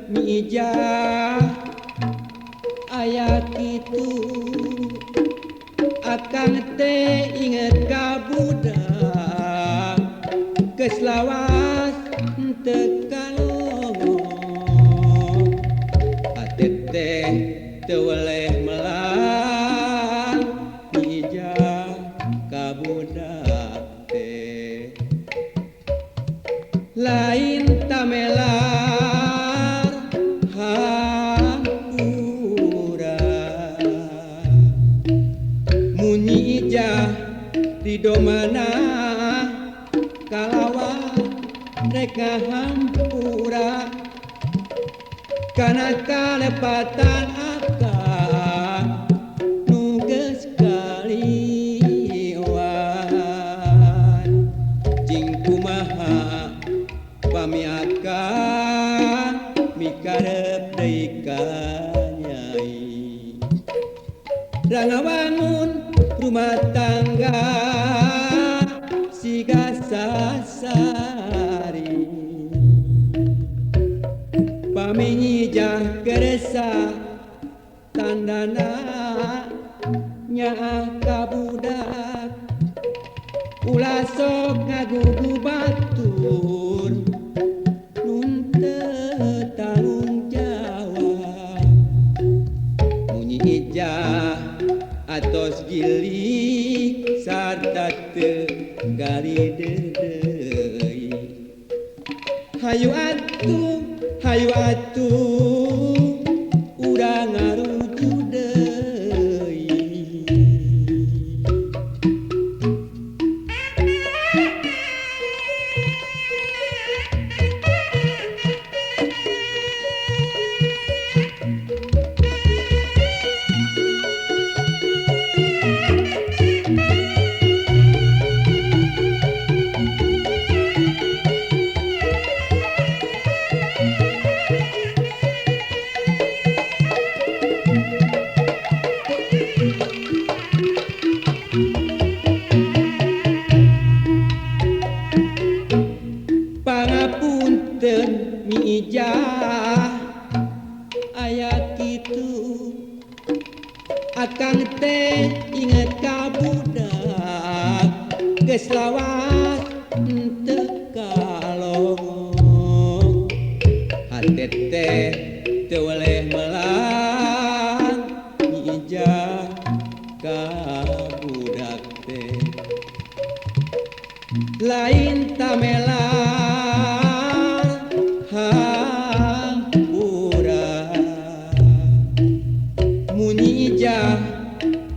Nyi Ijah aya kitu akang teh inget ka budak geus lawas teu kalongo hate teh teu weleh melang Nyi Ijah ka budak teh lain tamelar hampura mun Nyi Ijah ridho mana kalawan rek ngahampura kana kalepatan akang nu geus kaliwat cing kumaha pami akang mikarep deui ka Nyai rangawangun rumah tangga siga sasari pami Nyi Ijah keresa tandana nyaah ka budak ulah sok ngagugu batur nun teu tanggung jawab mun Nyi Ijah atos gilig sarta teu gali deui hayu atuh urang ngarujuk deui. Pangapunten Nyi Ijah aya kitu akang teh inget ka budak geus lawas teu kalongo hate teh teu weleh melang Nyi Ijah ka budak teh lain tamelar hampura mun Nyi Ijah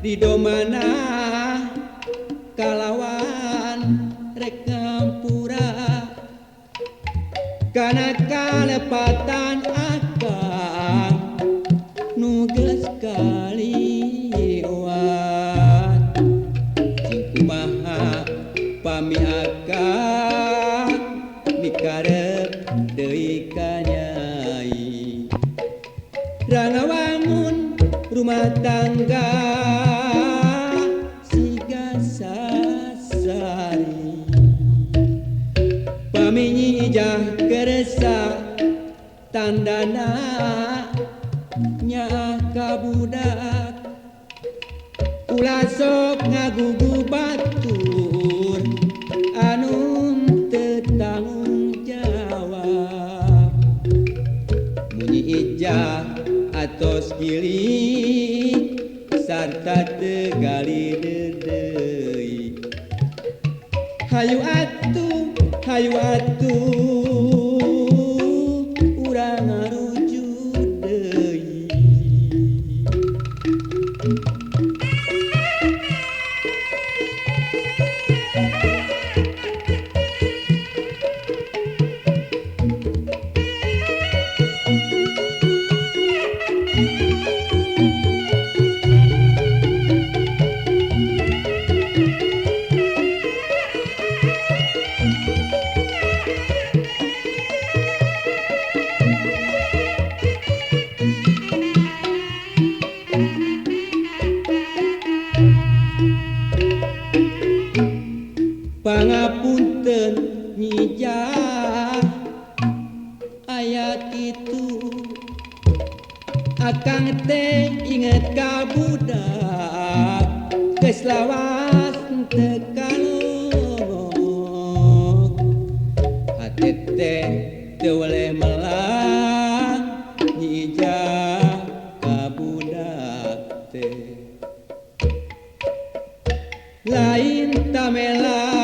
ridho mana kalawan rek ngampura kana kalepatan akang nu geus kaliwat cing kumaha pami akang mikarep deui ka Nyai rangawangun rumah tangga siga sasari pami Nyi Ijah keresa tandana nyaah ka budak ulah sok ngagugu batur anu teu tanggung jawab mun Nyi Ijah atos gilig sarta teu gali deui hayu atuh urang ngarujuk deui. Akang teh inget ka budak geus lawas teu kalongok. Hate teh teu weleh melang nyijah ka budak teh. Lain tamelang.